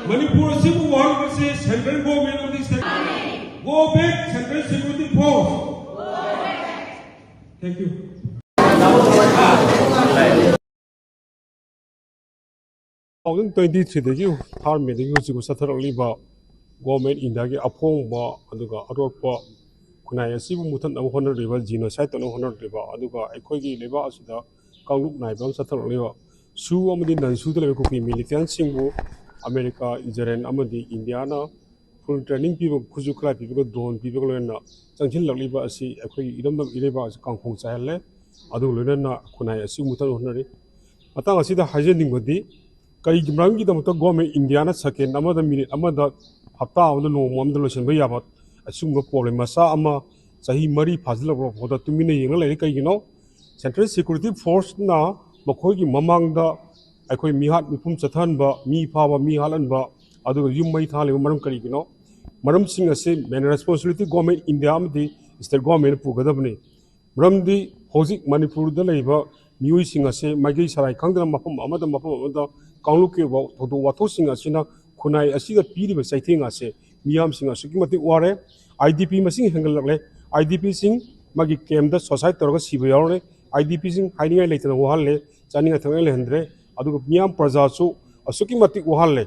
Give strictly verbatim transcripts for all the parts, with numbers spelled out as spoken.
ꯃꯅꯤꯄꯨꯔ ꯑꯁꯤꯕꯨ ꯋꯥꯍꯟꯕꯁꯤ central government ꯑꯃꯗꯤ state, go back central security force. Thank you. Two thousand twenty three ꯗꯒꯤ ꯊꯥꯔꯝꯃꯤꯗꯒꯤ ꯍꯧꯖꯤꯛ ꯆꯠꯊꯔꯛꯂꯤꯕ government India ꯒꯤ ꯑꯐꯣꯡꯕ ꯑꯗꯨꯒ ꯑꯔꯣꯠꯄ ꯈꯨꯟꯅꯥꯏ ꯑꯁꯤꯕꯨ ꯃꯨꯊꯠꯅꯕ ꯍꯣꯠꯅꯔꯤꯕ, genocide ꯇꯧꯅꯕ ꯍꯣꯠꯅꯔꯤꯕ, ꯑꯗꯨꯒ ꯑꯩꯈꯣꯏꯒꯤ ꯂꯩꯕꯥꯛ ꯑꯁꯤꯗ ꯀꯥꯡꯂꯨꯞ ꯅꯥꯏꯕ ꯑꯃ ꯆꯠꯊꯔꯛꯂꯤꯕ ꯁꯨ ꯑꯃꯗꯤ ꯅꯟ ꯁꯨꯗ ꯂꯩꯕ ꯀꯨꯀꯤ militants ꯁꯤꯡꯕꯨ ꯑꯃꯦꯔꯤꯀꯥ, ꯏꯖꯔꯦꯜ ꯑꯃꯗꯤ ꯏꯟꯗꯤꯌꯥꯅ full training ꯄꯤꯕ, ꯈꯨꯠꯁꯨ ꯈꯨꯠꯂꯥꯏ ꯄꯤꯕꯒ, drone ꯄꯤꯕꯒ ꯂꯣꯏꯅꯅ ꯆꯪꯁꯤꯜꯂꯛꯂꯤꯕ ꯑꯁꯤ ꯑꯩꯈꯣꯏꯒꯤ ꯏꯔꯝꯗꯝ ꯏꯔꯩꯕꯥꯛ ꯑꯁꯤ ꯀꯥꯡꯈꯣꯡ ꯆꯥꯏꯍꯜꯂꯦ꯫ ꯑꯗꯨꯒ ꯂꯣꯏꯅꯅ ꯈꯨꯟꯅꯥꯏ ꯑꯁꯤ ꯃꯨꯊꯠꯅꯕ ꯍꯣꯠꯅꯔꯤ꯫ ꯃꯇꯥꯡ ꯑꯁꯤꯗ ꯍꯥꯏꯖꯅꯤꯡꯕꯗꯤ, ꯀꯔꯤꯒꯤ ꯃꯔꯝꯒꯤꯗꯃꯛꯇ government India ꯅ second ꯑꯃꯗ, minute ꯑꯃꯗ, ꯍꯞꯇꯥ ꯑꯃꯗ, ꯅꯣꯡꯃ ꯑꯃꯗ ꯂꯣꯏꯁꯤꯟꯕ ꯌꯥꯕ ꯑꯁꯤꯒꯨꯝꯕ problem ꯃꯆꯥ ꯑꯃ ꯆꯍꯤ ꯃꯔꯤ ꯐꯥꯖꯤꯜꯂꯛꯄ ꯐꯥꯎꯗ ꯇꯨꯃꯤꯟꯅ ꯌꯦꯡꯂ ꯂꯩꯔꯤ? ꯀꯩꯒꯤꯅꯣ? Central Security Force ꯅ ꯃꯈꯣꯏꯒꯤ ꯃꯃꯥꯡꯗ ꯑꯩꯈꯣꯏ ꯃꯤꯍꯥꯠ ꯃꯤꯄꯨꯝ ꯆꯠꯊꯍꯟꯕ, ꯃꯤ ꯐꯥꯕ, ꯃꯤ ꯍꯥꯠꯍꯟꯕ, ꯑꯗꯨꯒ ꯌꯨꯝ ꯃꯩ ꯊꯥꯍꯜꯂꯤꯕ ꯃꯔꯝ ꯀꯔꯤꯒꯤꯅꯣ? ꯃꯔꯝꯁꯤꯡ ꯑꯁꯤ main responsibility government India ꯑꯃꯗꯤ state government ꯅ ꯄꯨꯒꯗꯕꯅꯤ꯫ ꯃꯔꯝꯗꯤ ꯍꯧꯖꯤꯛ ꯃꯅꯤꯄꯨꯔꯗ ꯂꯩꯔꯤꯕ ꯃꯤꯑꯣꯏꯁꯤꯡ ꯑꯁꯤ ꯃꯥꯏꯀꯩ ꯁꯔꯥꯏ ꯈꯪꯗꯅ ꯃꯐꯝ ꯑꯃꯗ ꯃꯐꯝ ꯑꯃꯗ ꯀꯥꯡꯂꯨꯞꯀꯤ ꯑꯣꯏꯕ ꯊꯧꯗꯣꯛ ꯋꯥꯊꯣꯛꯁꯤꯡ ꯑꯁꯤꯅ ꯈꯨꯟꯅꯥꯏ ꯑꯁꯤꯗ ꯄꯤꯔꯤꯕ ꯆꯩꯊꯦꯡ ꯑꯁꯦ ꯃꯤꯌꯥꯝꯁꯤꯡ ꯑꯁꯨꯛꯀꯤ ꯃꯇꯤꯛ ꯋꯥꯔꯦ꯫ I D P ꯃꯁꯤꯡ ꯍꯦꯟꯒꯠꯂꯛꯂꯦ꯫ I D P ꯁꯤꯡ ꯃꯥꯒꯤ camp ꯇ suicide ꯇꯧꯔꯒ ꯁꯤꯕ ꯌꯥꯎꯔꯦ꯫ I D P ꯁꯤꯡ ꯍꯥꯏꯅꯤꯡꯉꯥꯏ ꯂꯩꯇꯅ ꯋꯥꯍꯜꯂꯦ, ꯆꯥꯅꯤꯡꯉꯥꯏ ꯊꯛꯅꯤꯡꯉꯥꯏ ꯂꯩꯍꯟꯗ꯭ꯔꯦ, ꯑꯗꯨꯒ ꯃꯤꯌꯥꯝ ꯄ꯭ꯔꯖꯥꯁꯨ ꯑꯁꯨꯛꯀꯤ ꯃꯇꯤꯛ ꯋꯥꯍꯜꯂꯦ꯫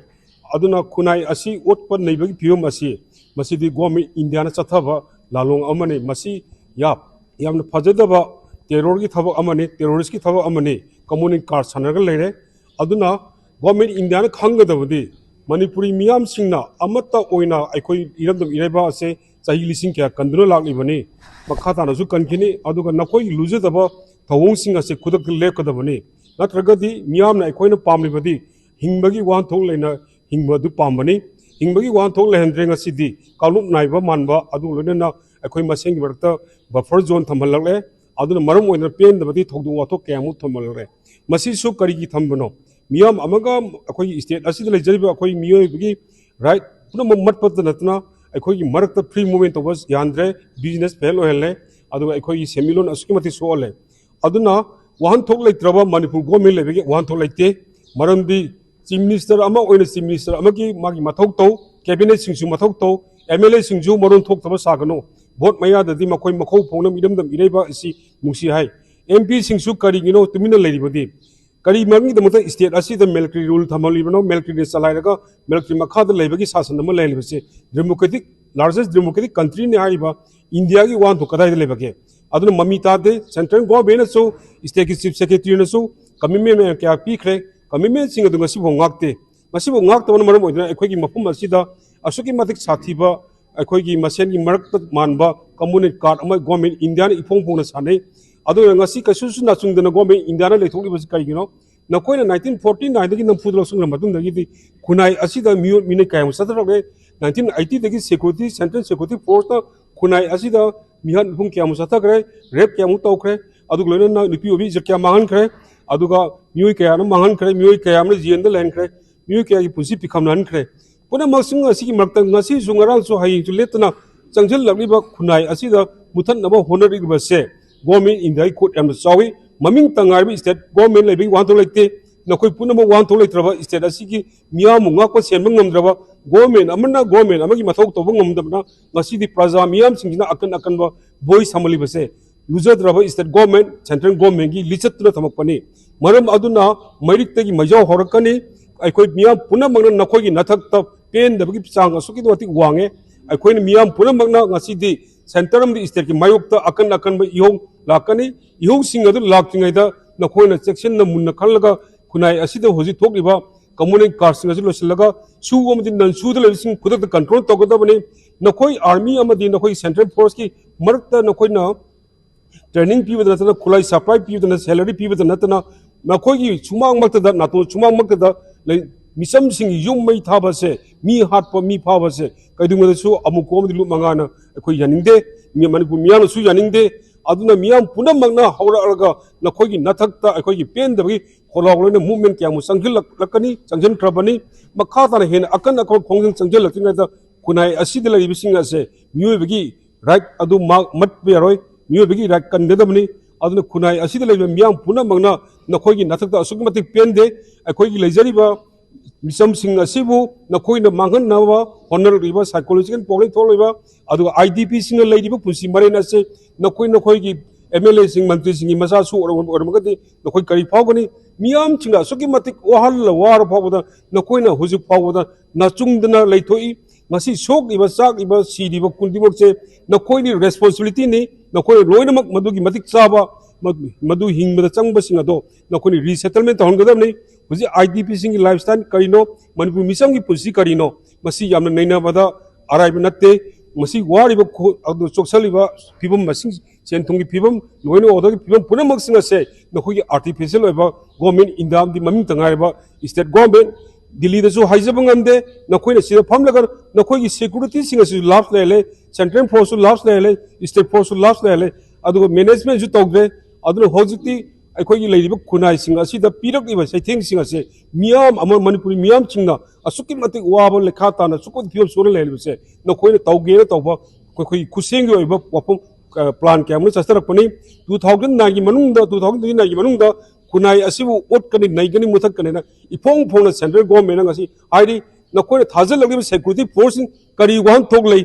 ꯑꯗꯨꯅ ꯈꯨꯟꯅꯥꯏ ꯑꯁꯤ ꯑꯣꯠꯄ ꯅꯩꯕꯒꯤ ꯐꯤꯕꯝ ꯑꯁꯤ, ꯃꯁꯤꯗꯤ government India ꯅ ꯆꯠꯊꯕ ꯂꯥꯂꯣꯡ ꯑꯃꯅꯤ꯫ ꯃꯁꯤ ꯌꯥꯝ, ꯌꯥꯝꯅ ꯐꯖꯗꯕ terror ꯒꯤ ꯊꯕꯛ ꯑꯃꯅꯤ, terrorist ꯀꯤ ꯊꯕꯛ ꯑꯃꯅꯤ꯫ ꯀꯃꯨꯅꯤꯜ card ꯁꯥꯟꯅꯔꯒ ꯂꯩꯔꯦ꯫ ꯑꯗꯨꯅ government India ꯅ ꯈꯪꯒꯗꯕꯗꯤ, ꯃꯅꯤꯄꯨꯔꯤ ꯃꯤꯌꯥꯝꯁꯤꯡꯅ ꯑꯃꯠꯇ ꯑꯣꯏꯅ ꯑꯩꯈꯣꯏ ꯏꯔꯝꯗꯝ ꯏꯔꯩꯕꯥꯛ ꯑꯁꯦ ꯆꯍꯤ ꯂꯤꯁꯤꯡ ꯀꯌꯥ ꯀꯟꯗꯨꯅ ꯂꯥꯛꯂꯤꯕꯅꯤ, ꯃꯈꯥ ꯇꯥꯅꯁꯨ ꯀꯟꯈꯤꯅꯤ꯫ ꯑꯗꯨꯒ ꯅꯈꯣꯏꯒꯤ ꯂꯨꯖꯗꯕ ꯊꯧꯑꯣꯡꯁꯤꯡ ꯑꯁꯦ ꯈꯨꯗꯛꯇ ꯂꯦꯞꯀꯗꯕꯅꯤ꯫ ꯅꯠꯇ꯭ꯔꯒꯗꯤ ꯃꯤꯌꯥꯝꯅ ꯑꯩꯈꯣꯏꯅ ꯄꯥꯝꯂꯤꯕꯗꯤ ꯍꯤꯡꯕꯒꯤ ꯋꯥꯍꯟꯊꯣꯛ ꯂꯩꯅ ꯍꯤꯡꯕ ꯑꯗꯨ ꯄꯥꯝꯕꯅꯤ꯫ ꯍꯤꯡꯕꯒꯤ ꯋꯥꯍꯟꯊꯣꯛ ꯂꯩꯍꯟꯗ꯭ꯔꯦ꯫ ꯉꯁꯤꯗꯤ ꯀꯥꯡꯂꯨꯞ ꯅꯥꯏꯕ ꯃꯥꯟꯕ, ꯑꯗꯨꯒ ꯂꯣꯏꯅꯅ ꯑꯩꯈꯣꯏ ꯃꯁꯦꯟꯒꯤ ꯃꯔꯛꯇ buffer zone ꯊꯝꯍꯜꯂꯛꯂꯦ꯫ ꯑꯗꯨꯅ ꯃꯔꯝ ꯑꯣꯏꯗꯨꯅ ꯄꯦꯟꯗꯕꯗꯤ ꯊꯧꯗꯣꯛ ꯋꯥꯊꯣꯛ ꯀꯌꯥꯃꯨꯛ ꯊꯝꯍꯜꯂꯛꯂꯦ꯫ ꯃꯁꯤꯁꯨ ꯀꯔꯤꯒꯤ ꯊꯝꯕꯅꯣ? ꯃꯤꯌꯥꯝ ꯑꯃꯒ ꯑꯩꯈꯣꯏꯒꯤ state ꯑꯁꯤꯗ ꯂꯩꯖꯔꯤꯕ ꯑꯩꯈꯣꯏ ꯃꯤꯑꯣꯏꯕꯒꯤ right ꯄꯨꯝꯅꯃꯛ ꯃꯠꯄꯇ ꯅꯠꯇꯅ ꯑꯩꯈꯣꯏꯒꯤ ꯃꯔꯛꯇ free movement ꯇꯧꯕ ꯌꯥꯍꯟꯗ꯭ꯔꯦ, business fail ꯑꯣꯏꯍꯜꯂꯦ, ꯑꯗꯨꯒ ꯑꯩꯈꯣꯏꯒꯤ ꯁꯦꯟꯃꯤꯠꯂꯣꯟ ꯑꯁꯨꯛꯀꯤ ꯃꯇꯤꯛ ꯁꯣꯛꯍꯜꯂꯦ꯫ ꯑꯗꯨꯅ ꯋꯥꯍꯟꯊꯣꯛ ꯂꯩꯇ꯭ꯔꯕ ꯃꯅꯤꯄꯨꯔ government ꯂꯩꯕꯒꯤ ꯋꯥꯍꯟꯊꯣꯛ ꯂꯩꯇꯦ꯫ ꯃꯔꯝꯗꯤ chief minister ꯑꯃ ꯑꯣꯏꯅ chief minister ꯑꯃꯒꯤ ꯃꯥꯒꯤ ꯃꯊꯧ ꯇꯧ, cabinet ꯁꯤꯡꯁꯨ ꯃꯊꯧ ꯇꯧ, MLA ꯁꯤꯡꯁꯨ ꯃꯔꯣꯟ ꯊꯣꯛꯇꯕ ꯁꯥꯒꯅꯨ꯫ Vote ꯃꯌꯥꯗꯗꯤ ꯃꯈꯣꯏ ꯃꯈꯧ ꯐꯣꯡꯅ ꯏꯔꯝꯗꯝ ꯏꯔꯩꯕ ꯑꯁꯤ ꯅꯨꯡꯁꯤ ꯍꯥꯏ꯫ MP ꯁꯤꯡꯁꯨ ꯀꯔꯤꯒꯤꯅꯣ ꯇꯨꯃꯤꯟꯅ ꯂꯩꯔꯤꯕꯗꯤ? ꯀꯔꯤ ꯃꯔꯝꯒꯤꯗꯃꯛꯇ state ꯑꯁꯤꯗ military rule ꯊꯝꯍꯜꯂꯤꯕꯅꯣ? Military ꯅ ꯆꯂꯥꯏꯔꯒ military ꯃꯈꯥꯗ ꯂꯩꯕꯒꯤ ꯁꯥꯁꯟ ꯑꯃ ꯂꯩꯍꯜꯂꯤꯕꯁꯦ democratic, largest democratic country ꯅꯤ ꯍꯥꯏꯔꯤꯕ ꯏꯟꯗꯤꯌꯥꯒꯤ ꯋꯥꯍꯟꯊꯣꯛ ꯀꯗꯥꯏꯗ ꯂꯩꯕꯒꯦ? ꯑꯗꯨꯅ ꯃꯃꯤ ꯇꯥꯗꯦ꯫ Central government ꯅꯁꯨ, state ꯀꯤ chief secretary ꯅꯁꯨ commitment ꯀꯌꯥ ꯄꯤꯈ꯭ꯔꯦ, commitment ꯁꯤꯡ ꯑꯗꯨ ꯉꯁꯤꯐꯥꯎ ꯉꯥꯛꯇꯦ꯫ ꯃꯁꯤꯕꯨ ꯉꯥꯛꯇꯕꯅ ꯃꯔꯝ ꯑꯣꯏꯗꯨꯅ ꯑꯩꯈꯣꯏꯒꯤ ꯃꯐꯝ ꯑꯁꯤꯗ ꯑꯁꯨꯛꯀꯤ ꯃꯇꯤꯛ ꯁꯥꯊꯤꯕ ꯑꯩꯈꯣꯏꯒꯤ ꯃꯁꯦꯟꯒꯤ ꯃꯔꯛꯇ ꯃꯥꯟꯕ communal card ꯑꯃ government ꯏꯟꯗꯤꯌꯥꯅ ꯏꯐꯣꯡ ꯐꯣꯡꯅ ꯁꯥꯟꯅꯩ꯫ ꯑꯗꯨꯅ ꯉꯁꯤ ꯀꯩꯁꯨꯁꯨ ꯅꯥꯆꯨꯡꯗꯅ government ꯏꯟꯗꯤꯌꯥꯅ ꯂꯩꯊꯣꯛꯂꯤꯕꯁꯤ ꯀꯔꯤꯒꯤꯅꯣ? ꯅꯈꯣꯏꯅ nineteen forty nine ꯗꯒꯤ ꯅꯝꯐꯨꯗ ꯂꯧꯁꯤꯟꯈ꯭ꯔ ꯃꯇꯨꯡꯗꯒꯤꯗꯤ ꯈꯨꯟꯅꯥꯏ ꯑꯁꯤꯗ ꯃꯤꯑꯣꯠ ꯃꯤꯅꯩ ꯀꯌꯥꯃꯨꯛ ꯆꯠꯊꯔꯛꯂꯦ꯫ Nineteen eighty ꯗꯒꯤ security, central security force ꯇ ꯈꯨꯟꯅꯥꯏ ꯑꯁꯤꯗ ꯃꯤꯍꯥꯠ ꯃꯤꯄꯨꯡ ꯀꯌꯥꯃꯨꯛ ꯆꯠꯊꯈ꯭ꯔꯦ, rape ꯀꯌꯥꯃꯨꯛ ꯇꯧꯈ꯭ꯔꯦ, ꯑꯗꯨꯒ ꯂꯣꯏꯅꯅ ꯅꯨꯄꯤ ꯑꯣꯏꯕꯤ ꯏꯖꯠ ꯀꯌꯥ ꯃꯥꯡꯍꯟꯈ꯭ꯔꯦ, ꯑꯗꯨꯒ ꯃꯤꯑꯣꯏ ꯀꯌꯥ ꯑꯃ ꯃꯥꯡꯍꯟꯈ꯭ꯔꯦ, ꯃꯤꯑꯣꯏ ꯀꯌꯥ ꯑꯃꯅ ꯖꯦꯜꯗ ꯂꯩꯍꯟꯈ꯭ꯔꯦ, ꯃꯤꯑꯣꯏ ꯀꯌꯥꯒꯤ ꯄꯨꯟꯁꯤ ꯄꯤꯈꯝꯅꯍꯟꯈ꯭ꯔꯦ꯫ ꯄꯨꯝꯅꯃꯛꯁꯤꯡ ꯑꯁꯤꯒꯤ ꯃꯔꯛꯇ ꯉꯁꯤꯁꯨ ꯉꯔꯥꯡꯁꯨ ꯍꯌꯦꯡꯁꯨ ꯂꯦꯞꯇꯅ ꯆꯪꯁꯤꯜꯂꯛꯂꯤꯕ ꯈꯨꯟꯅꯥꯏ ꯑꯁꯤꯗ ꯃꯨꯊꯠꯅꯕ ꯍꯣꯠꯅꯔꯤꯕꯁꯦ government ꯏꯟꯗꯤꯌꯥꯒꯤ ꯈꯨꯠ ꯌꯥꯝꯅ ꯆꯥꯎꯏ꯫ ꯃꯃꯤꯡꯇ ꯉꯥꯏꯔꯕ state government ꯂꯩꯕꯒꯤ ꯋꯥꯍꯟꯊꯣꯛ ꯂꯩꯇꯦ꯫ ꯅꯈꯣꯏ ꯄꯨꯝꯅꯃꯛ ꯋꯥꯍꯟꯊꯣꯛ ꯂꯩꯇ꯭ꯔꯕ state ꯑꯁꯤꯒꯤ ꯃꯤꯌꯥꯝꯕꯨ ꯉꯥꯛꯄ ꯁꯦꯟꯕ ꯉꯝꯗ꯭ꯔꯕ government ꯑꯃꯅ government ꯑꯃꯒꯤ ꯃꯊꯧ ꯇꯧꯕ ꯉꯝꯗꯕꯅ ꯉꯁꯤꯗꯤ ꯄ꯭ꯔꯖꯥ ꯃꯤꯌꯥꯝꯁꯤꯡꯁꯤꯅ ꯑꯀꯟ ꯑꯀꯟꯕ voice ꯊꯝꯍꯜꯂꯤꯕꯁꯦ ꯂꯨꯖꯗ꯭ꯔꯕ state government, central government ꯀꯤ ꯂꯤꯆꯠꯇꯨꯅ ꯊꯝꯃꯛꯄꯅꯤ꯫ ꯃꯔꯝ ꯑꯗꯨꯅ ꯃꯩꯔꯤꯛꯇꯒꯤ ꯃꯩꯖꯥꯎ ꯍꯧꯔꯛꯀꯅꯤ꯫ ꯑꯩꯈꯣꯏ ꯃꯤꯌꯥꯝ ꯄꯨꯝꯅꯃꯛꯅ ꯅꯈꯣꯏꯒꯤ ꯅꯊꯛꯇ ꯄꯦꯟꯗꯕꯒꯤ ꯆꯥꯡ ꯑꯁꯨꯛꯀꯤ ꯃꯇꯤꯛ ꯋꯥꯡꯉꯦ꯫ ꯑꯩꯈꯣꯏꯅ ꯃꯤꯌꯥꯝ ꯄꯨꯝꯅꯃꯛꯅ ꯉꯁꯤꯗꯤ centre ꯑꯃꯗꯤ state ꯀꯤ ꯃꯥꯌꯣꯛꯇ ꯑꯀꯟ ꯑꯀꯟꯕ ꯏꯍꯧ ꯂꯥꯛꯀꯅꯤ꯫ ꯏꯍꯧꯁꯤꯡ ꯑꯗꯨ ꯂꯥꯛꯇ꯭ꯔꯤꯉꯩꯗ ꯅꯈꯣꯏꯅ ꯆꯦꯛꯁꯤꯟꯅ ꯃꯨꯟꯅ ꯈꯜꯂꯒ ꯈꯨꯟꯅꯥꯏ ꯑꯁꯤꯗ ꯍꯧꯖꯤꯛ ꯊꯣꯛꯂꯤꯕ communal card ꯁꯤꯡ ꯑꯁꯤ ꯂꯣꯏꯁꯤꯜꯂꯒ ꯁꯨ ꯑꯃꯗꯤ non ꯁꯨꯗ ꯂꯩꯕꯁꯤꯡ ꯈꯨꯗꯛꯇ control ꯇꯧꯒꯗꯕꯅꯤ꯫ ꯅꯈꯣꯏ army ꯑꯃꯗꯤ ꯅꯈꯣꯏ central force ꯀꯤ ꯃꯔꯛꯇ ꯅꯈꯣꯏꯅ training ꯄꯤꯕꯗ ꯅꯠꯇꯅ, ꯈꯨꯠꯂꯥꯏ supply ꯄꯤꯕꯗ ꯅꯠꯇꯅ, salary ꯄꯤꯕꯗ ꯅꯠꯇꯅ, ꯃꯈꯣꯏꯒꯤ ꯁꯨꯃꯥꯡꯃꯛꯇꯗ, ꯅꯥꯇꯣꯟ ꯁꯨꯃꯥꯡꯃꯛꯇꯗ ꯂꯩ-, ꯃꯤꯆꯝꯁꯤꯡꯒꯤ ꯌꯨꯝ ꯃꯩ ꯊꯥꯕꯁꯦ, ꯃꯤ ꯍꯥꯠꯄ, ꯃꯤ ꯐꯥꯕꯁꯦ ꯀꯩꯗꯧꯉꯩꯗꯁꯨ ꯑꯃꯨꯛ ꯑꯃꯗꯤ ꯂꯨꯞ ꯃꯉꯥꯅ ꯑꯩꯈꯣꯏ ꯌꯥꯅꯤꯡꯗꯦ, ꯃꯤ-, ꯃꯅꯤꯄꯨꯔ ꯃꯤꯌꯥꯝꯅꯁꯨ ꯌꯥꯅꯤꯡꯗꯦ꯫ ꯑꯗꯨꯅ ꯃꯤꯌꯥꯝ ꯄꯨꯝꯅꯃꯛꯅ ꯍꯧꯔꯛꯂꯒ ꯅꯈꯣꯏꯒꯤ ꯅꯊꯛꯇ ꯑꯩꯈꯣꯏꯒꯤ ꯄꯦꯟꯗꯕꯒꯤ ꯈꯣꯜꯂꯥꯎ ꯂꯣꯏꯅ movement ꯀꯌꯥꯃꯨꯛ ꯆꯪꯁꯤꯜꯂꯛꯂꯛꯀꯅꯤ, ꯆꯪꯁꯤꯟꯈ꯭ꯔꯕꯅꯤ꯫ ꯃꯈꯥ ꯇꯥꯅ ꯍꯦꯟꯅ ꯑꯀꯟ ꯑꯀꯟꯕ ꯈꯣꯡꯖꯪ ꯆꯪꯁꯤꯜꯂꯛꯇ꯭ꯔꯤꯉꯩꯗ ꯈꯨꯟꯅꯥꯏ ꯑꯁꯤꯗ ꯂꯩꯔꯤꯕꯁꯤꯡ ꯑꯁꯦ ꯃꯤꯑꯣꯏꯕꯒꯤ right ꯑꯗꯨ ꯃꯥ-, ꯃꯠꯄ ꯌꯥꯔꯣꯏ, ꯃꯤꯑꯣꯏꯕꯒꯤ right ꯀꯟꯒꯗꯕꯅꯤ꯫ ꯑꯗꯨꯅ ꯈꯨꯟꯅꯥꯏ ꯑꯁꯤꯗ ꯂꯩꯔꯤꯕ ꯃꯤꯌꯥꯝ ꯄꯨꯝꯅꯃꯛꯅ ꯅꯈꯣꯏꯒꯤ ꯅꯊꯛꯇ ꯑꯁꯨꯛꯀꯤ ꯃꯇꯤꯛ ꯄꯦꯟꯗꯦ꯫ ꯑꯩꯈꯣꯏꯒꯤ ꯂꯩꯖꯔꯤꯕ ꯃꯤꯆꯝꯁꯤꯡ ꯑꯁꯤꯕꯨ ꯅꯈꯣꯏꯅ ꯃꯥꯡꯍꯟꯅꯕ ꯍꯣꯠꯅꯔꯛꯂꯤꯕ psychological problem ꯊꯣꯛꯂꯤꯕ, ꯑꯗꯨꯒ IDPꯁꯤꯡꯅ ꯂꯩꯔꯤꯕ ꯄꯨꯟꯁꯤ ꯃꯔꯦꯟ ꯑꯁꯤ ꯅꯈꯣꯏ ꯅꯈꯣꯏꯒꯤ MLAꯁꯤꯡ, ꯃꯟꯇ꯭ꯔꯤꯁꯤꯡꯒꯤ ꯃꯆꯥꯁꯨ ꯑꯣꯏꯔꯝ-, ꯑꯣꯏꯔꯝꯃꯒꯗꯤ ꯅꯈꯣꯏ ꯀꯔꯤ ꯐꯥꯎꯒꯅꯤ? ꯃꯤꯌꯥꯝꯁꯤꯡꯅ ꯑꯁꯨꯛꯀꯤ ꯃꯇꯤꯛ ꯋꯥꯍꯜꯂ ꯋꯥꯔ ꯐꯥꯎꯕꯗ ꯅꯈꯣꯏꯅ ꯍꯧꯖꯤꯛ ꯐꯥꯎꯕꯗ ꯅꯆꯨꯡꯗꯅ ꯂꯩꯊꯣꯛꯏ꯫ ꯃꯁꯤ ꯁꯣꯛꯂꯤꯕ, ꯆꯥꯛꯂꯤꯕ, ꯁꯤꯔꯤꯕ ꯈꯨꯗꯤꯡꯃꯛꯁꯦ ꯅꯈꯣꯏꯒꯤ responsibilityꯅꯤ꯫ ꯅꯈꯣꯏꯅ ꯂꯣꯏꯅꯃꯛ ꯃꯗꯨꯒꯤ ꯃꯇꯤꯛ ꯆꯥꯕ, ꯃ-, ꯃꯗꯨ ꯍꯤꯡꯕꯗ ꯆꯪꯕꯁꯤꯡ ꯑꯗꯣ ꯅꯈꯣꯏꯅ resettlement ꯇꯧꯍꯟꯒꯗꯕꯅꯤ꯫ ꯍꯧꯖꯤꯛ IDPꯁꯤꯡꯒꯤ lifestyle ꯀꯔꯤꯅꯣ, ꯃꯅꯤꯄꯨꯔ ꯃꯤꯆꯝꯒꯤ ꯄꯨꯟꯁꯤ ꯀꯔꯤꯅꯣ, ꯃꯁꯤ ꯌꯥꯝꯅ ꯅꯩꯅꯕꯗ ꯑꯔꯥꯏꯕ ꯅꯠꯇꯦ꯫ ꯃꯁꯤ ꯋꯥꯔꯤꯕ ꯈꯨ-, ꯑꯗꯨ ꯆꯣꯛꯁꯜꯂꯤꯕ ꯐꯤꯕꯝ, ꯃꯁꯤꯡ, ꯁꯦꯟ ꯊꯨꯝꯒꯤ ꯐꯤꯕꯝ, law and orderꯒꯤ ꯐꯤꯕꯝ ꯄꯨꯝꯅꯃꯛꯁꯤꯡ ꯑꯁꯦ ꯅꯈꯣꯏꯒꯤ artificial ꯑꯣꯏꯕ government, ꯏꯟꯗꯤꯌꯥ ꯑꯃꯗꯤ ꯃꯃꯤꯡꯇ ꯉꯥꯏꯔꯕ state government, ꯗꯤꯜꯂꯤꯗꯁꯨ ꯍꯥꯏꯖꯕ ꯉꯝꯗꯦ꯫ ꯅꯈꯣꯏꯅ ꯁꯤꯗ ꯐꯝꯂꯒ ꯅꯈꯣꯏꯒꯤ securityꯁꯤꯡ ꯑꯁꯤꯁꯨ lapse ꯂꯩꯍꯜꯂꯦ, central forceꯁꯨ lapse ꯂꯩꯍꯜꯂꯦ, state forceꯁꯨ lapse ꯂꯩꯍꯜꯂꯦ, ꯑꯗꯨꯒ managementꯁꯨ ꯇꯧꯗ꯭ꯔꯦ꯫ ꯑꯗꯨꯅ ꯍꯧꯖꯤꯛꯇꯤ ꯑꯩꯈꯣꯏꯒꯤ ꯂꯩꯔꯤꯕ ꯈꯨꯟꯅꯥꯏꯁꯤꯡ ꯑꯁꯤꯗ ꯄꯤꯔꯛꯂꯤꯕ ꯆꯩꯊꯦꯡꯁꯤꯡ ꯑꯁꯦ ꯃꯤꯌꯥꯝ ꯑꯃ, ꯃꯅꯤꯄꯨꯔꯤ ꯃꯤꯌꯥꯝꯁꯤꯡꯅ ꯑꯁꯨꯛꯀꯤ ꯃꯇꯤꯛ ꯋꯥꯕ, ꯂꯩꯈꯥ ꯇꯥꯅ ꯑꯁꯨꯛꯀꯤ ꯃꯇꯤꯛ ꯐꯤꯕꯝ ꯁꯣꯛꯅ ꯂꯩꯍꯜꯂꯤꯕꯁꯦ ꯅꯈꯣꯏꯅ ꯇꯧꯒꯦꯅ ꯇꯧꯕ ꯑꯩꯈꯣꯏ, ꯑꯩꯈꯣꯏꯒꯤ ꯈꯨꯠꯁꯦꯝꯒꯤ ꯑꯣꯏꯕ ꯋꯥꯐꯝ, ꯑ, plan ꯀꯌꯥ ꯑꯃ ꯆꯠꯊꯔꯛꯄꯅꯤ꯫ Two thousand nineꯒꯤ ꯃꯅꯨꯡꯗ, two thousand twenty nineꯒꯤ ꯃꯅꯨꯡꯗ ꯈꯨꯟꯅꯥꯏ ꯑꯁꯤꯕꯨ ꯑꯣꯠꯀꯅꯤ, ꯅꯩꯒꯅꯤ, ꯃꯨꯊꯠꯀꯅꯤꯅ ꯏꯐꯣꯡ ꯐꯣꯡꯅ central governmentꯅ ꯉꯁꯤ ꯍꯥꯏꯔꯤ꯫ ꯅꯈꯣꯏꯅ ꯊꯥꯖꯤꯜꯂꯛꯂꯤꯕ security forceꯁꯤꯡ ꯀꯔꯤ ꯋꯥꯍꯟꯊꯣꯛ ꯂꯩ?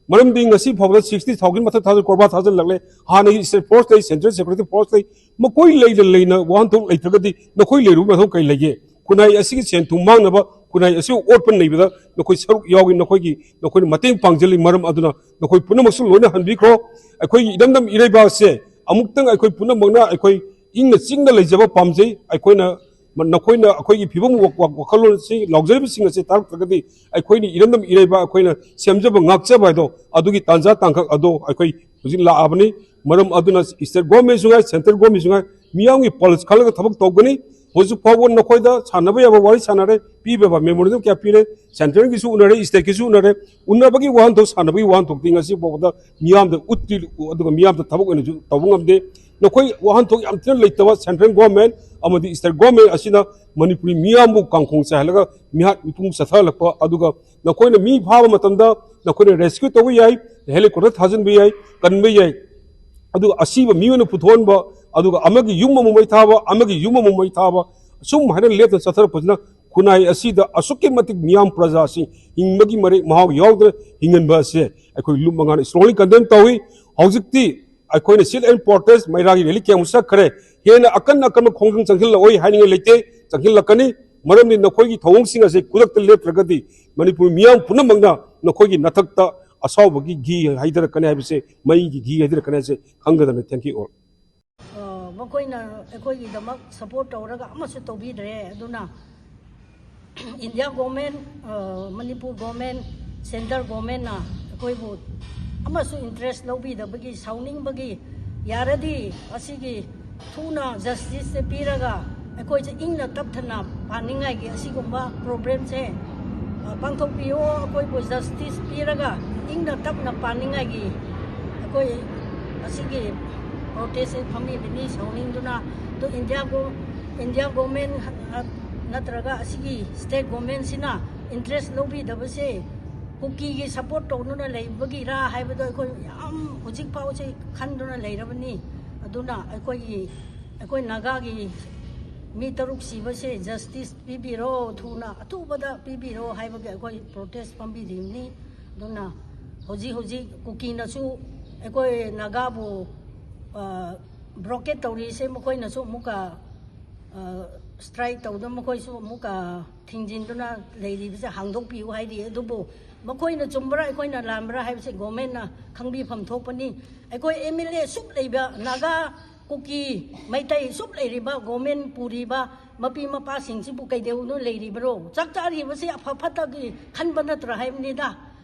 ꯃꯔꯝꯗꯤ ꯉꯁꯤ ꯐꯥꯎꯕꯗ sixty thousand ꯃꯊꯛ ꯊꯥꯖꯤꯜ, ꯀꯣꯔꯕꯥ ꯊꯥꯖꯤꯜꯂꯛꯂꯦ꯫ ꯍꯥꯟꯅꯒꯤ state force ꯂꯩ, central security force ꯂꯩ, ꯃꯈꯣꯏ ꯂꯩꯅ ꯂꯩꯅ ꯋꯥꯍꯟꯊꯣꯛ ꯂꯩꯇ꯭ꯔꯒꯗꯤ ꯅꯈꯣꯏ ꯂꯩꯔꯨꯕ ꯃꯊꯧ ꯀꯔꯤ ꯂꯩꯒꯦ? ꯈꯨꯟꯅꯥꯏ ꯑꯁꯤꯒꯤ ꯁꯦꯟ ꯊꯨꯝ ꯃꯥꯡꯅꯕ, ꯈꯨꯟꯅꯥꯏ ꯑꯁꯤꯕꯨ ꯑꯣꯠꯄ ꯅꯩꯕꯗ ꯅꯈꯣꯏ ꯁꯔꯨꯛ ꯌꯥꯎꯏ, ꯅꯈꯣꯏꯒꯤ, ꯅꯈꯣꯏꯅ ꯃꯇꯦꯡ ꯄꯥꯡꯖꯜꯂꯤ꯫ ꯃꯔꯝ ꯑꯗꯨꯅ ꯅꯈꯣꯏ ꯄꯨꯝꯅꯃꯛꯁꯨ ꯂꯣꯏꯅ ꯍꯟꯕꯤꯈ꯭ꯔꯣ꯫ ꯑꯩꯈꯣꯏꯒꯤ ꯏꯔꯝꯗꯝ ꯏꯔꯩꯕꯥꯛꯁꯦ ꯑꯃꯨꯛꯇꯪ ꯑꯩꯈꯣꯏ ꯄꯨꯝꯅꯃꯛꯅ ꯑꯩꯈꯣꯏ ꯏꯪꯅ ꯆꯤꯛꯅ ꯂꯩꯖꯕ ꯄꯥꯝꯖꯩ꯫ ꯑꯩꯈꯣꯏꯅ, ꯅꯈꯣꯏꯅ ꯑꯩꯈꯣꯏꯒꯤ ꯐꯤꯕꯝ ꯋꯥ-, ꯋꯥ-, ꯋꯥꯈꯜꯂꯣꯟ ꯑꯁꯤ ꯂꯥꯎꯖꯔꯤꯕꯁꯤꯡ ꯑꯁꯤ ꯇꯥꯔꯛꯇ꯭ꯔꯒꯗꯤ ꯑꯩꯈꯣꯏꯅ ꯏꯔꯝꯗꯝ ꯏꯔꯩꯕꯥꯛ ꯑꯩꯈꯣꯏꯅ ꯁꯦꯝꯖꯕ ꯉꯥꯛꯆꯕ ꯍꯥꯏꯗꯣ ꯑꯗꯨꯒꯤ ꯇꯥꯟꯖꯥ ꯇꯥꯡꯀꯛ ꯑꯗꯣ ꯑꯩꯈꯣꯏ ꯍꯧꯖꯤꯛ ꯂꯥꯛꯑꯕꯅꯤ꯫ ꯃꯔꯝ ꯑꯗꯨꯅ state governmentꯁꯨ ꯉꯥꯏ, central governmentꯁꯨ ꯉꯥꯏ, ꯃꯤꯌꯥꯝꯒꯤ pulse ꯈꯜꯂꯒ ꯊꯕꯛ ꯇꯧꯒꯅꯤ꯫ ꯍꯧꯖꯤꯛ ꯐꯥꯎꯕ ꯅꯈꯣꯏꯗ ꯁꯥꯟꯅꯕ ꯌꯥꯕ ꯋꯥꯔꯤ ꯁꯥꯟꯅꯔꯦ, ꯄꯤꯕ ꯌꯥꯕ memorandum ꯀꯌꯥ ꯄꯤꯔꯦ, central ꯒꯤꯁꯨ ꯎꯅꯔꯦ, state ꯀꯤꯁꯨ ꯎꯅꯔꯦ꯫ ꯎꯅꯕꯒꯤ ꯋꯥꯍꯟꯊꯣꯛ, ꯁꯥꯟꯅꯕꯒꯤ ꯋꯥꯍꯟꯊꯣꯛꯇꯤ ꯉꯁꯤ ꯐꯥꯎꯕꯗ ꯃꯤꯌꯥꯝꯗ ꯎꯠꯇ꯭ꯔꯤ, ꯑꯗꯨꯒ ꯃꯤꯌꯥꯝꯗ ꯊꯕꯛ ꯑꯣꯏꯅꯁꯨ ꯇꯧꯕ ꯉꯝꯗꯦ꯫ ꯅꯈꯣꯏ ꯋꯥꯍꯟꯊꯣꯛ ꯌꯥꯝ ꯊꯤꯅ ꯂꯩꯇꯕ central government ꯑꯃꯗꯤ state government ꯑꯁꯤꯅ ꯃꯅꯤꯄꯨꯔꯤ ꯃꯤꯌꯥꯝꯕꯨ ꯀꯥꯡꯈꯣꯡ ꯆꯥꯏꯍꯜꯂꯒ ꯃꯤꯍꯥꯠ ꯃꯤꯄꯨꯡ ꯆꯠꯊꯍꯜꯂꯛꯄ, ꯑꯗꯨꯒ ꯅꯈꯣꯏꯅ ꯃꯤ ꯐꯥꯕ ꯃꯇꯝꯗ ꯅꯈꯣꯏꯅ rescue ꯇꯧꯕ ꯌꯥꯏ, helicopter ꯊꯥꯖꯤꯟꯕ ꯌꯥꯏ, ꯀꯟꯕ ꯌꯥꯏ꯫ ꯑꯗꯨꯒ ꯑꯁꯤꯕ ꯃꯤ ꯑꯣꯏꯅ ꯄꯨꯊꯣꯛꯍꯟꯕ, ꯑꯗꯨꯒ ꯑꯃꯒꯤ ꯌꯨꯝ ꯑꯃꯨꯛ ꯃꯩ ꯊꯥꯕ, ꯑꯃꯒꯤ ꯌꯨꯝ ꯑꯃꯨꯛ ꯃꯩ ꯊꯥꯕ, ꯑꯁꯨꯝ ꯍꯥꯏꯅ ꯂꯦꯞꯇꯅ ꯆꯠꯊꯔꯛꯄꯁꯤꯅ ꯈꯨꯟꯅꯥꯏ ꯑꯁꯤꯗ ꯑꯁꯨꯛꯀꯤ ꯃꯇꯤꯛ ꯃꯤꯌꯥꯝ ꯄ꯭ꯔꯖꯥꯁꯤ ꯍꯤꯡꯕꯒꯤ ꯃꯔꯦꯛ ꯃꯍꯥꯎ ꯌꯥꯎꯗꯅ ꯍꯤꯡꯍꯟꯕ ꯑꯁꯦ ꯑꯩꯈꯣꯏ ꯂꯨꯞ ꯃꯉꯥꯅ strongly condemn ꯇꯧꯏ꯫ ꯍꯧꯖꯤꯛꯇꯤ ꯑꯩꯈꯣꯏꯅ sit-in protest, ꯃꯩꯔꯥꯒꯤ rally ꯀꯌꯥꯃꯨꯛ ꯆꯠꯈ꯭ꯔꯦ, ꯍꯦꯟꯅ ꯑꯀꯟ ꯑꯀꯟꯕ ꯈꯣꯡꯖꯪ ꯆꯪꯁꯤꯜꯂꯛꯑꯣꯏ ꯍꯥꯏꯅꯤꯡꯉꯥꯏ ꯂꯩꯇꯦ, ꯆꯪꯁꯤꯜꯂꯛꯀꯅꯤ꯫ ꯃꯔꯝꯗꯤ ꯅꯈꯣꯏꯒꯤ ꯊꯧꯑꯣꯡꯁꯤꯡ ꯑꯁꯤ ꯈꯨꯗꯛꯇ ꯂꯦꯞꯇ꯭ꯔꯒꯗꯤ ꯃꯅꯤꯄꯨꯔ ꯃꯤꯌꯥꯝ ꯄꯨꯝꯅꯃꯛꯅ ꯅꯈꯣꯏꯒꯤ ꯅꯊꯛꯇ ꯑꯁꯥꯎꯕꯒꯤ ꯘꯤ ꯍꯩꯊꯔꯛꯀꯅꯤ ꯍꯥꯏꯕꯁꯦ, ꯃꯩꯒꯤ ꯘꯤ ꯍꯩꯊꯔꯛꯀꯅꯤ ꯍꯥꯏꯕꯁꯦ ꯈꯪꯒꯗꯕꯅꯤ꯫ Thank you all꯫ ꯑ, ꯃꯈꯣꯏꯅ ꯑꯩꯈꯣꯏꯒꯤꯗꯃꯛ support ꯇꯧꯔꯒ ꯑꯃꯁꯨ ꯇꯧꯕꯤꯗ꯭ꯔꯦ꯫ ꯑꯗꯨꯅ India government, ꯑ, ꯃꯅꯤꯄꯨꯔ government, centre government ꯅ ꯑꯩꯈꯣꯏꯕꯨ ꯑꯃꯁꯨ interest ꯂꯧꯕꯤꯗꯕꯒꯤ ꯁꯥꯎꯅꯤꯡꯕꯒꯤ, ꯌꯥꯔꯗꯤ ꯑꯁꯤꯒꯤ ꯊꯨꯅ justice ꯁꯦ ꯄꯤꯔꯒ ꯑꯩꯈꯣꯏꯁꯦ ꯏꯪꯅ ꯇꯞꯊꯅ ꯄꯥꯅꯤꯡꯉꯥꯏꯒꯤ ꯑꯁꯤꯒꯨꯝꯕ program ꯁꯦ, ꯑ, ꯄꯥꯡꯊꯣꯛꯄꯤꯌꯣ꯫ ꯑꯩꯈꯣꯏꯕꯨ justice ꯄꯤꯔꯒ ꯏꯪꯅ ꯇꯞꯅ ꯄꯥꯅꯤꯡꯉꯥꯏꯒꯤ ꯑꯩꯈꯣꯏ ꯑꯁꯤꯒꯤ protest ꯁꯦ ꯐꯝꯃꯤꯕꯅꯤ, ꯁꯥꯎꯅꯤꯡꯗꯨꯅ꯫ ꯑꯗꯨ India ꯒꯣ-, India government, ꯑ, ꯅꯠꯇ꯭ꯔꯒ ꯑꯁꯤꯒꯤ state government ꯁꯤꯅ interest ꯂꯧꯕꯤꯗꯕꯁꯦ ꯀꯨꯀꯤꯒꯤ support ꯇꯧꯗꯨꯅ ꯂꯩꯕꯒꯤꯔꯥ ꯍꯥꯏꯕꯗꯣ ꯑꯩꯈꯣꯏ ꯌꯥꯝ ꯍꯧꯖꯤꯛ ꯐꯥꯎꯁꯦ ꯈꯟꯗꯨꯅ ꯂꯩꯔꯕꯅꯤ꯫ ꯑꯗꯨꯅ ꯑꯩꯈꯣꯏꯒꯤ, ꯑꯩꯈꯣꯏ ꯅꯥꯒꯥꯒꯤ ꯃꯤ ꯇꯔꯨꯛ ꯁꯤꯕꯁꯦ justice ꯄꯤꯕꯤꯔꯣ, ꯊꯨꯅ ꯑꯊꯨꯕꯗ ꯄꯤꯕꯤꯔꯣ ꯍꯥꯏꯕꯒꯤ ꯑꯩꯈꯣꯏ protest ꯐꯝꯕꯤꯔꯤꯕꯅꯤ꯫ ꯑꯗꯨꯅ ꯍꯧꯖꯤꯛ ꯍꯧꯖꯤꯛ ꯀꯨꯀꯤꯅꯁꯨ ꯑꯩꯈꯣꯏ ꯅꯥꯒꯥꯕꯨ, ꯑ, blockade ꯇꯧꯔꯤꯁꯦ ꯃꯈꯣꯏꯅꯁꯨ ꯑꯃꯨꯛꯀ, ꯑ, strike ꯇꯧꯗꯨꯅ ꯃꯈꯣꯏꯁꯨ ꯑꯃꯨꯛꯀ ꯊꯤꯡꯖꯤꯟꯗꯨꯅ ꯂꯩꯔꯤꯕꯁꯦ ꯍꯥꯡꯗꯣꯛꯄꯤꯌꯨ ꯍꯥꯏꯔꯤ꯫ ꯑꯗꯨꯕꯨ ꯃꯈꯣꯏꯅ ꯆꯨꯝꯕ꯭ꯔꯥ ꯑꯩꯈꯣꯏꯅ ꯂꯥꯟꯕ꯭ꯔꯥ ꯍꯥꯏꯕꯁꯦ government ꯅ ꯈꯪꯕꯤꯐꯝ ꯊꯣꯛꯄꯅꯤ꯫ ꯑꯩꯈꯣꯏ MLA ꯁꯨꯛ ꯂꯩꯕ ꯅꯥꯒꯥ, ꯀꯨꯀꯤ, ꯃꯩꯇꯩ ꯁꯨꯛ ꯂꯩꯔꯤꯕ government ꯄꯨꯔꯤꯕ ꯃꯄꯤ ꯃꯄꯥꯁꯤꯡꯁꯤꯕꯨ ꯀꯩꯗꯧꯗꯨꯅ ꯂꯩꯔꯤꯕ꯭ꯔꯣ? ꯆꯥꯛ ꯆꯥꯔꯤꯕꯁꯤ ꯑꯐ ꯐꯠꯇꯒꯤ ꯈꯟꯕ ꯅꯠꯇ꯭ꯔꯥ ꯍꯥꯏꯕꯅꯤꯗ꯫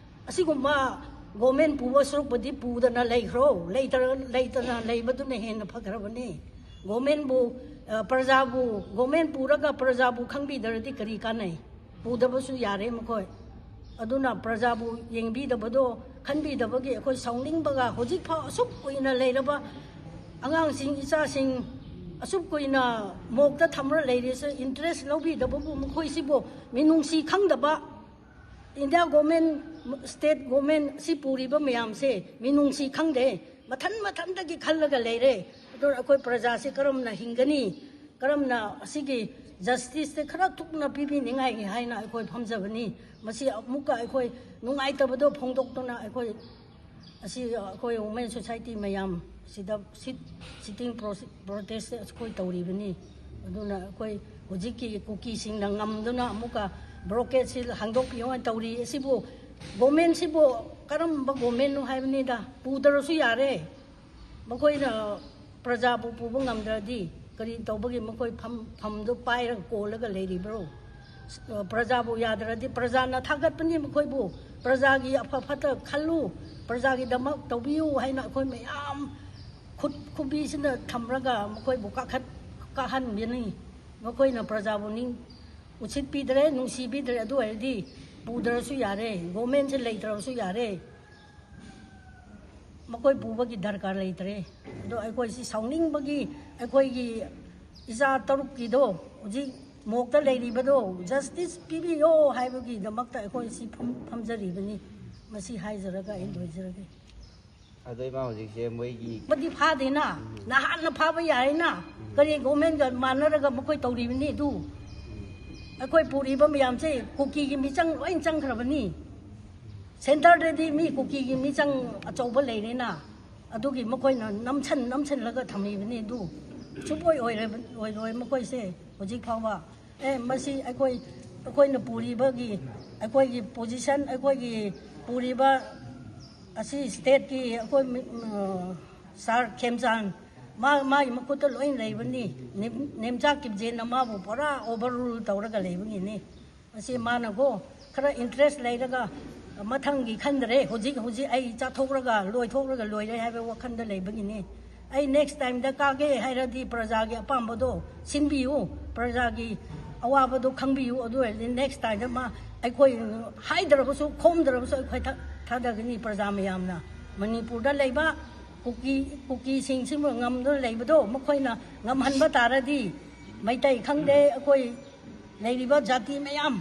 ꯑꯁꯤꯒꯨꯝꯕ government ꯄꯨꯕ ꯁꯔꯨꯛꯄꯨꯗꯤ ꯄꯨꯗꯅ ꯂꯩꯈ꯭ꯔꯣ, ꯂꯩꯇ꯭ꯔ-, ꯂꯩꯇꯅ ꯂꯩꯕꯗꯨꯅ ꯍꯦꯟꯅ ꯐꯈ꯭ꯔꯕꯅꯤ꯫ Government ꯕꯨ ꯑ, ꯄ꯭ꯔꯖꯥꯕꯨ, ꯒꯣꯔꯃꯦꯟ ꯄꯨꯔꯒ ꯄ꯭ꯔꯖꯥꯕꯨ ꯈꯪꯕꯤꯗ꯭ꯔꯗꯤ ꯀꯔꯤ ꯀꯥꯟꯅꯩ? ꯄꯨꯗꯕꯁꯨ ꯌꯥꯔꯦ ꯃꯈꯣꯏ꯫ ꯑꯗꯨꯅ ꯄ꯭ꯔꯖꯥꯕꯨ ꯌꯦꯡꯕꯤꯗꯕꯗꯣ, ꯈꯟꯕꯤꯗꯕꯒꯤ ꯑꯩꯈꯣꯏ ꯁꯥꯎꯅꯤꯡꯕꯒ, ꯍꯧꯖꯤꯛꯐꯥꯎ ꯑꯁꯨꯛ ꯀꯨꯏꯅ ꯂꯩꯔꯕ ꯑꯉꯥꯡꯁꯤꯡ, ꯏꯆꯥꯁꯤꯡ ꯑꯁꯨꯛ ꯀꯨꯏꯅ ꯃꯣꯛꯇ ꯊꯝꯔ ꯂꯩꯔꯤꯁꯦ, ꯏꯟꯇꯔꯦꯁ ꯂꯧꯕꯤꯗꯕꯕꯨ, ꯃꯈꯣꯏꯁꯤꯕꯨ ꯃꯤꯅꯨꯡꯁꯤ ꯈꯪꯗꯕ, ꯏꯟꯗꯤꯌꯥ ꯒꯣꯔꯃꯦꯟ, ꯁ꯭ꯇꯦꯠ ꯒꯣꯔꯃꯦꯟ ꯁꯤ ꯄꯨꯔꯤꯕ ꯃꯌꯥꯝꯁꯦ ꯃꯤꯅꯨꯡꯁꯤ ꯈꯪꯗꯦ꯫ ꯃꯊꯟ ꯃꯊꯟꯇꯒꯤ ꯈꯜꯂꯒ ꯂꯩꯔꯦ꯫ ꯑꯗꯨꯅ ꯑꯩꯈꯣꯏ ꯄ꯭ꯔꯖꯥꯁꯤ ꯀꯔꯝꯅ ꯍꯤꯡꯒꯅꯤ, ꯀꯔꯝꯅ ꯑꯁꯤꯒꯤ ꯖꯁꯇꯤꯁꯁꯦ ꯈꯔ ꯊꯨꯅ ꯄꯤꯕꯤꯅꯤꯡꯉꯥꯏꯒꯤ ꯍꯥꯏꯅ ꯑꯩꯈꯣꯏ ꯐꯝꯖꯕꯅꯤ꯫ ꯃꯁꯤ ꯑꯃꯨꯛꯀ ꯑꯩꯈꯣꯏ ꯅꯨꯡꯉꯥꯏꯇꯕꯗꯣ ꯐꯣꯡꯗꯣꯛꯇꯨꯅ ꯑꯩꯈꯣꯏ ꯑꯁꯤ ꯑꯩꯈꯣꯏ ꯋꯨꯃꯦꯟ ꯁꯣꯁꯥꯏꯇꯤ ꯃꯌꯥꯝ ꯁꯤꯗ ꯁꯤꯠ, ꯁꯤꯇꯤꯡ ꯄ꯭ꯔꯣꯁꯤ-, ꯄ꯭ꯔꯣꯇꯦꯁꯁꯦ ꯑꯩꯈꯣꯏ ꯇꯧꯔꯤꯕꯅꯤ꯫ ꯑꯗꯨꯅ ꯑꯩꯈꯣꯏ ꯍꯧꯖꯤꯛꯀꯤ ꯀꯨꯀꯤꯁꯤꯡꯅ ꯉꯝꯗꯨꯅ ꯑꯃꯨꯛꯀ ꯕ꯭ꯂꯣꯀꯦꯠꯁꯤ ꯍꯥꯡꯗꯣꯛꯄꯤꯌꯣ ꯍꯥꯏꯅ ꯇꯧꯔꯤ꯫ ꯑꯁꯤꯕꯨ ꯒꯣꯔꯃꯦꯟꯁꯤꯕꯨ ꯀꯔꯝꯕ ꯒꯣꯔꯃꯦꯟꯅꯣ ꯍꯥꯏꯕꯅꯤꯗ, ꯄꯨꯗ꯭ꯔꯁꯨ ꯌꯥꯔꯦ꯫ ꯃꯈꯣꯏꯅ ꯄ꯭ꯔꯖꯥꯕꯨ ꯄꯨꯕ ꯉꯝꯗ꯭ꯔꯗꯤ ꯀꯔꯤ ꯇꯧꯕꯒꯤ ꯃꯈꯣꯏ ꯐꯝ, ꯐꯝꯗꯨ ꯄꯥꯏꯔꯒ ꯀꯣꯜꯂꯒ ꯂꯩꯔꯤꯕ꯭ꯔꯣ? ꯄ꯭ꯔꯖꯥꯕꯨ ꯌꯥꯗ꯭ꯔꯗꯤ ꯄ꯭ꯔꯖꯥꯅ ꯊꯥꯒꯠꯄꯅꯤ ꯃꯈꯣꯏꯕꯨ꯫ ꯄ꯭ꯔꯖꯥꯒꯤ ꯑꯐ ꯐꯠꯇ ꯈꯜꯂꯨ, ꯄ꯭ꯔꯖꯥꯒꯤꯗꯃꯛ ꯇꯧꯕꯤꯌꯨ ꯍꯥꯏꯅ ꯑꯩꯈꯣꯏ ꯃꯌꯥꯝ ꯈꯨꯠ ꯈꯨꯕꯤꯁꯤꯅ ꯊꯝꯔꯒ ꯃꯈꯣꯏꯕꯨ ꯀꯥꯈꯠ, ꯀꯥꯍꯟꯕꯅꯤ꯫ ꯃꯈꯣꯏꯅ ꯄ꯭ꯔꯖꯥꯕꯨ ꯅꯤꯡ ꯎꯁꯤꯠꯄꯤꯗ꯭ꯔꯦ, ꯅꯨꯡꯁꯤꯕꯤꯗ꯭ꯔꯦ꯫ ꯑꯗꯨ ꯑꯣꯏꯔꯗꯤ ꯄꯨꯗ꯭ꯔꯁꯨ ꯌꯥꯔꯦ, ꯒꯣꯔꯃꯦꯟꯁꯦ ꯂꯩꯇ꯭ꯔꯕꯁꯨ ꯌꯥꯔꯦ꯫ ꯃꯈꯣꯏ ꯄꯨꯕꯒꯤ ꯗꯔꯀꯥꯔ ꯂꯩꯇ꯭ꯔꯦ꯫ ꯑꯗꯣ ꯑꯩꯈꯣꯏꯁꯤ ꯁꯥꯎꯅꯤꯡꯕꯒꯤ ꯑꯩꯈꯣꯏꯒꯤ ꯏꯆꯥ ꯇꯔꯨꯛꯀꯤꯗꯣ, ꯍꯧꯖꯤꯛ ꯃꯣꯛꯇ ꯂꯩꯔꯤꯕꯗꯣ, ꯖꯁꯇꯤꯁ ꯄꯤꯕꯤꯌꯣ ꯍꯥꯏꯕꯒꯤꯗꯃꯛꯇ ꯑꯩꯈꯣꯏ ꯁꯤ ꯐꯝ-, ꯐꯝꯖꯔꯤꯕꯅꯤ꯫ ꯃꯁꯤ ꯍꯥꯏꯖꯔꯒ ꯑꯩ ꯂꯣꯏꯖꯔꯒꯦ꯫ ꯑꯗꯣ ꯏꯃꯥ, ꯍꯧꯖꯤꯛꯁꯦ ꯃꯣꯏꯒꯤ ꯃꯗꯤ ꯐꯥꯗꯦꯅ, ꯅꯍꯥꯟꯅ ꯐꯥꯕ ꯌꯥꯏꯅ꯫ ꯀꯔꯤ ꯒꯣꯔꯃꯦꯟꯒ ꯃꯥꯟꯅꯔꯒ ꯃꯈꯣꯏ ꯇꯧꯔꯤꯕꯅꯤ ꯑꯗꯨ? ꯑꯩꯈꯣꯏ ꯄꯨꯔꯤꯕ ꯃꯌꯥꯝꯁꯦ ꯀꯨꯀꯤꯒꯤ ꯃꯤꯆꯪ ꯂꯣꯏ ꯆꯪꯈ꯭ꯔꯕꯅꯤ꯫ ꯁꯦꯟꯇꯔꯗꯗꯤ ꯃꯤ ꯀꯨꯀꯤꯒꯤ ꯃꯤꯆꯪ ꯑꯆꯧꯕ ꯂꯩꯔꯦꯅ, ꯑꯗꯨꯒꯤ ꯃꯈꯣꯏꯅ ꯅꯝꯁꯟ ꯅꯝꯁꯜꯂꯒ ꯊꯝꯃꯤꯕꯅꯤ ꯑꯗꯨ꯫ ꯁꯨꯡꯑꯣꯏ ꯑꯣꯏꯔꯕ-, ꯑꯣꯏꯔꯣꯏ ꯃꯈꯣꯏꯁꯦ ꯍꯧꯖꯤꯛ ꯐꯥꯎꯕ꯫ ꯑꯦ, ꯃꯁꯤ ꯑꯩꯈꯣꯏ, ꯑꯩꯈꯣꯏꯅ ꯄꯨꯔꯤꯕꯒꯤ, ꯑꯩꯈꯣꯏꯒꯤ ꯄꯣꯖꯤꯁꯟ, ꯑꯩꯈꯣꯏꯒꯤ ꯄꯨꯔꯤꯕ ꯑꯁꯤ ꯁ꯭ꯇꯦꯠꯀꯤ ꯑꯩꯈꯣꯏ ꯃꯤ-, ꯑ, ꯁꯥꯔ ꯈꯦꯝꯆꯥꯟ, ꯃꯥ, ꯃꯥꯒꯤ ꯃꯈꯨꯠꯇ ꯂꯣꯏ ꯂꯩꯕꯅꯤ꯫ ꯅꯦꯝ-, ꯅꯦꯝꯆꯥ ꯀꯤꯞꯖꯦꯟꯅ ꯃꯥꯕꯨ ꯄꯨꯔꯥ ꯑꯣꯚꯔꯔꯨꯜ ꯇꯧꯔꯒ ꯂꯩꯕꯒꯤꯅꯤ꯫ ꯃꯁꯤ ꯃꯥꯅꯀꯣ ꯈꯔ ꯏꯟꯇꯔꯦꯁ ꯂꯩꯔꯒ ꯃꯊꯪꯒꯤ ꯈꯟꯗ꯭ꯔꯦ, ꯍꯧꯖꯤꯛ, ꯍꯧꯖꯤꯛ ꯑꯩ ꯆꯥꯊꯣꯛꯔꯒ ꯂꯣꯏꯊꯣꯛꯔꯒ ꯂꯣꯏꯔꯦ ꯍꯥꯏꯕ ꯋꯥꯈꯜꯗ ꯂꯩꯕꯒꯤꯅꯤ꯫ ꯑꯩ ꯅꯦꯛꯁ ꯇꯥꯏꯝꯗ ꯀꯥꯒꯦ ꯍꯥꯏꯔꯗꯤ ꯄ꯭ꯔꯖꯥꯒꯤ ꯑꯄꯥꯝꯕꯗꯣ ꯁꯤꯟꯕꯤꯌꯨ, ꯄ꯭ꯔꯖꯥꯒꯤ ꯑꯋꯥꯕꯗꯣ ꯈꯪꯕꯤꯌꯨ꯫ ꯑꯗꯨ ꯑꯣꯏꯔꯗꯤ ꯅꯦꯛꯁ ꯇꯥꯏꯝꯗ ꯃꯥ ꯑꯩꯈꯣꯏ ꯍꯥꯏꯗ꯭ꯔꯕꯁꯨ ꯈꯣꯝꯗ꯭ꯔꯕꯁꯨ ꯑꯩꯈꯣꯏ ꯊꯥ- ꯊꯥꯗꯒꯅꯤ꯫ ꯄ꯭ꯔꯖꯥ ꯃꯌꯥꯝꯅ ꯃꯅꯤꯄꯨꯔꯗ ꯂꯩꯕ ꯀꯨꯀꯤ ꯀꯨꯀꯤꯁꯤꯡꯁꯤꯕꯨ ꯉꯝꯗꯨꯅ ꯂꯩꯕꯗꯣ ꯃꯈꯣꯏꯅ ꯉꯝꯍꯟꯕ ꯇꯥꯔꯗꯤ, ꯃꯩꯇꯩ ꯈꯪꯗꯦ, ꯑꯩꯈꯣꯏ ꯂꯩꯔꯤꯕ ꯖꯥꯇꯤ ꯃꯌꯥꯝ,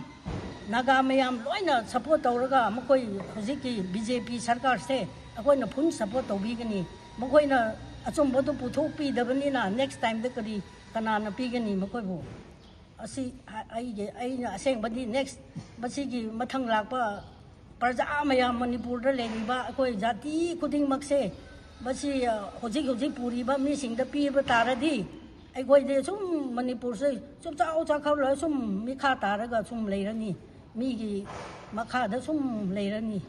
ꯅꯥꯒꯥ ꯃꯌꯥꯝ ꯂꯣꯏꯅ ꯁꯞꯄꯣꯔꯠ ꯇꯧꯔꯒ ꯃꯈꯣꯏ ꯍꯧꯖꯤꯛꯀꯤ ꯕꯤ ꯖꯦ ꯄꯤ ꯁꯔꯀꯥꯔꯁꯦ ꯑꯩꯈꯣꯏꯅ ꯐꯨꯜ ꯁꯞꯄꯣꯔꯠ ꯇꯧꯕꯤꯒꯅꯤ꯫ ꯃꯈꯣꯏꯅ ꯑꯆꯨꯝꯕꯗꯨ ꯄꯨꯊꯣꯛꯄꯤꯗꯕꯅꯤꯅ ꯅꯦꯛꯁ ꯇꯥꯏꯝꯗ ꯀꯔꯤ ꯀꯅꯥꯅ ꯄꯤꯒꯅꯤ ꯃꯈꯣꯏꯕꯨ? ꯑꯁꯤ ꯑꯩꯒꯤ ꯑꯩꯅ ꯑꯁꯦꯡꯕꯗꯤ ꯅꯦꯛꯁ ꯃꯁꯤꯒꯤ ꯃꯊꯪ ꯂꯥꯛꯄ ꯄ꯭ꯔꯖꯥ ꯃꯌꯥꯝ, ꯃꯅꯤꯄꯨꯔꯗ ꯂꯩꯔꯤꯕ ꯑꯩꯈꯣꯏ ꯖꯥꯇꯤ ꯈꯨꯗꯤꯡꯃꯛꯁꯦ ꯃꯁꯤ ꯍꯧꯖꯤꯛ ꯍꯧꯖꯤꯛ ꯄꯨꯔꯤꯕ ꯃꯤꯁꯤꯡꯗ ꯄꯤꯕ ꯇꯥꯔꯗꯤ ꯑꯩꯈꯣꯏꯗꯤ ꯁꯨꯝ ꯃꯅꯤꯄꯨꯔꯁꯦ ꯁꯨꯝ ꯆꯥꯎ ꯆꯥꯎꯈꯠꯂꯒ ꯁꯨꯝ ꯃꯤꯈꯥ ꯇꯥꯔꯒ ꯁꯨꯝ ꯂꯩꯔꯅꯤ, ꯃꯤꯒꯤ ꯃꯈꯥꯗ ꯁꯨꯝ ꯂꯩꯔꯅꯤ꯫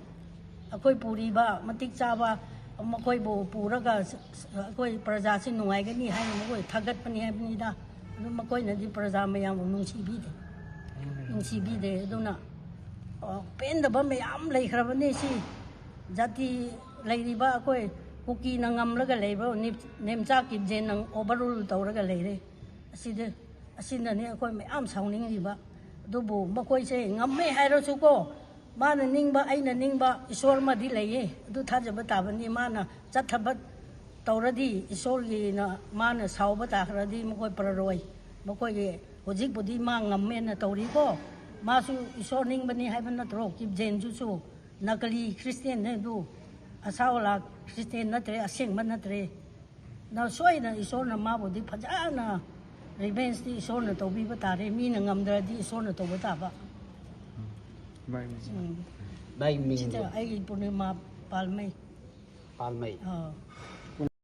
ꯑꯩꯈꯣꯏ ꯄꯨꯔꯤꯕ ꯃꯇꯤꯛ ꯆꯥꯕ ꯃꯈꯣꯏꯕꯨ ꯄꯨꯔꯒ ꯑꯩꯈꯣꯏ ꯄ꯭ꯔꯖꯥꯁꯤ ꯅꯨꯡꯉꯥꯏꯒꯅꯤ ꯍꯥꯏꯅ ꯃꯈꯣꯏ ꯊꯥꯒꯠꯄꯅꯤ ꯍꯥꯏꯕꯅꯤꯗ꯫ ꯑꯗꯨ ꯃꯈꯣꯏꯅꯗꯤ ꯄ꯭ꯔꯖꯥ ꯃꯌꯥꯝꯕꯨ ꯅꯨꯡꯁꯤꯕꯤꯗꯦ, ꯅꯨꯡꯁꯤꯕꯤꯗꯦ꯫ ꯑꯗꯨꯅ ꯄꯦꯟꯗꯕ ꯃꯌꯥꯝ ꯂꯩꯈ꯭ꯔꯕꯅꯤ꯫ ꯁꯤ ꯖꯥꯇꯤ ꯂꯩꯔꯤꯕ ꯑꯩꯈꯣꯏ ꯀꯨꯀꯤꯅ ꯉꯝꯂꯒ ꯂꯩꯕ, ꯅꯦꯝꯆꯥ ꯀꯤꯞꯖꯦꯟꯅ ꯑꯣꯚꯔꯔꯨꯜ ꯇꯧꯔꯒ ꯂꯩꯔꯦ꯫ ꯑꯁꯤꯗ ꯑꯁꯤꯅꯅꯦ ꯑꯩꯈꯣꯏ ꯃꯌꯥꯝ ꯁꯥꯎꯅꯤꯡꯂꯤꯕ꯫ ꯑꯗꯨꯕꯨ ꯃꯈꯣꯏꯁꯦ ꯉꯝꯃꯦ ꯍꯥꯏꯔꯁꯨꯀꯣ, ꯃꯥꯅ ꯅꯤꯡꯕ, ꯑꯩꯅ ꯅꯤꯡꯕ ꯏꯁꯣꯔ ꯑꯃꯗꯤ ꯂꯩꯌꯦ꯫ ꯑꯗꯨ ꯊꯥꯖꯕ ꯇꯥꯕꯅꯤ꯫ ꯃꯥꯅ ꯆꯠꯊꯕ ꯇꯧꯔꯗꯤ ꯏꯁꯣꯔꯒꯤꯅ ꯃꯥꯅ ꯁꯥꯎꯕ ꯇꯥꯈ꯭ꯔꯗꯤ ꯃꯈꯣꯏ ꯄꯔꯔꯣꯏ꯫ ꯃꯈꯣꯏꯒꯤ ꯍꯧꯖꯤꯛꯄꯨꯗꯤ ꯃꯥ ꯉꯝꯃꯦꯅ ꯇꯧꯔꯤꯀꯣ꯫ ꯃꯥꯁꯨ ꯏꯁꯣꯔ ꯅꯤꯡꯕꯅꯤ ꯍꯥꯏꯕ ꯅꯠꯇ꯭ꯔꯣ? ꯀꯤꯞꯖꯦꯟꯗꯨꯁꯨ ꯅꯀꯂꯤ ꯈ꯭ꯔꯤꯁꯇꯦꯟꯅꯦ ꯑꯗꯨ꯫ ꯑꯁꯥꯎꯂꯥ ꯈ꯭ꯔꯤꯁꯇꯦꯟ ꯅꯠꯇ꯭ꯔꯦ, ꯑꯁꯦꯡꯕ ꯅꯠꯇ꯭ꯔꯦ꯫ ꯅ ꯁꯣꯏꯅ ꯏꯁꯣꯔꯅ ꯃꯥꯕꯨꯗꯤ ꯐꯖꯅ ꯔꯤꯚꯦꯟꯁꯇꯤ ꯏꯁꯣꯔꯅ ꯇꯧꯕꯤꯕ ꯇꯥꯔꯦ꯫ ꯃꯤꯅ ꯉꯝꯗ꯭ꯔꯗꯤ ꯏꯁꯣꯔꯅ ꯇꯧꯕ ꯇꯥꯕ꯫ ꯚꯥꯏ ꯃꯤꯡꯁꯦ? ꯎꯝ꯫ ꯚꯥꯏ ꯃꯤꯡꯗꯣ? ꯁꯤꯗ ꯑꯩꯒꯤ ꯄꯨꯔꯅꯤꯃꯥ ꯄꯥꯜꯃꯩ꯫ ꯄꯥꯜꯃꯩ꯫ ꯑꯥ꯫